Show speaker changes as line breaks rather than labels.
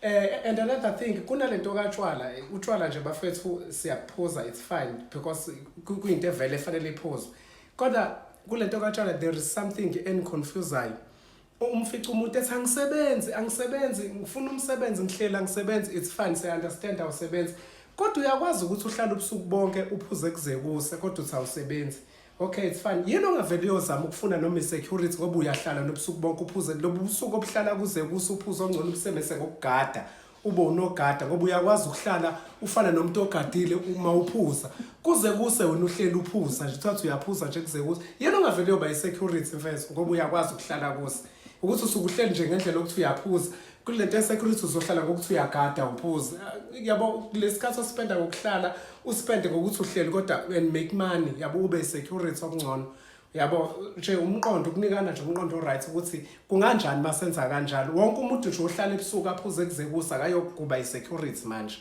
And another thing, kunalento katshwala. Utshwala nje, bafethu, siyaphuza, it's fine, because kuyinto evele efanele iphuzwe. Kodwa kulento katshwala there is something engiconfusayo. Umfica umuntu ethi, "Angisebenzi, angisebenzi, ngifuna umsebenzi, ngihlela, angisebenzi." It's fine, siya understand awusebenzi, kodwa uyakwazi ukuthi uhlale ubusuku bonke, uphuze kuze kuse, kodwa uthi awusebenzi. Okay, it's fine. Yini ongavele uyozama ukufuna noma i-security, ngoba uyahlala nobusuku bonke uphuze? Lobu busuku obuhlala kuze kuse uphuze, ongcono ubusebenzise ngokugada, ube unogada, ngoba uyakwazi ukuhlala ufana nomuntu ogadile uma uphuza kuze kuse. Wena uhleli uphuza nje, uthatha uyaphuza nje kuze kuse. Yena ongavele uyoba i-security, mfethu, ngoba uyakwazi ukuhlala kuse, ukuthi usuke uhleli nje ngendlela yokuthi uyaphuza. Kule nto ye-security uzohlala ngokuthi uyagada, uphuze, yabo. Kulesikhathi ospenda ngokuhlala, uspende ngokuthi uhleli kodwa and make money, yabo, ube i-security okungcono, yabo. Nje umqondo, ukunikana nje umqondo right ukuthi kunganjani masenza kanjalo. Wonke umuntu nje ohlala ebusuku aphuze kuze kusa akayokuba i-security manje.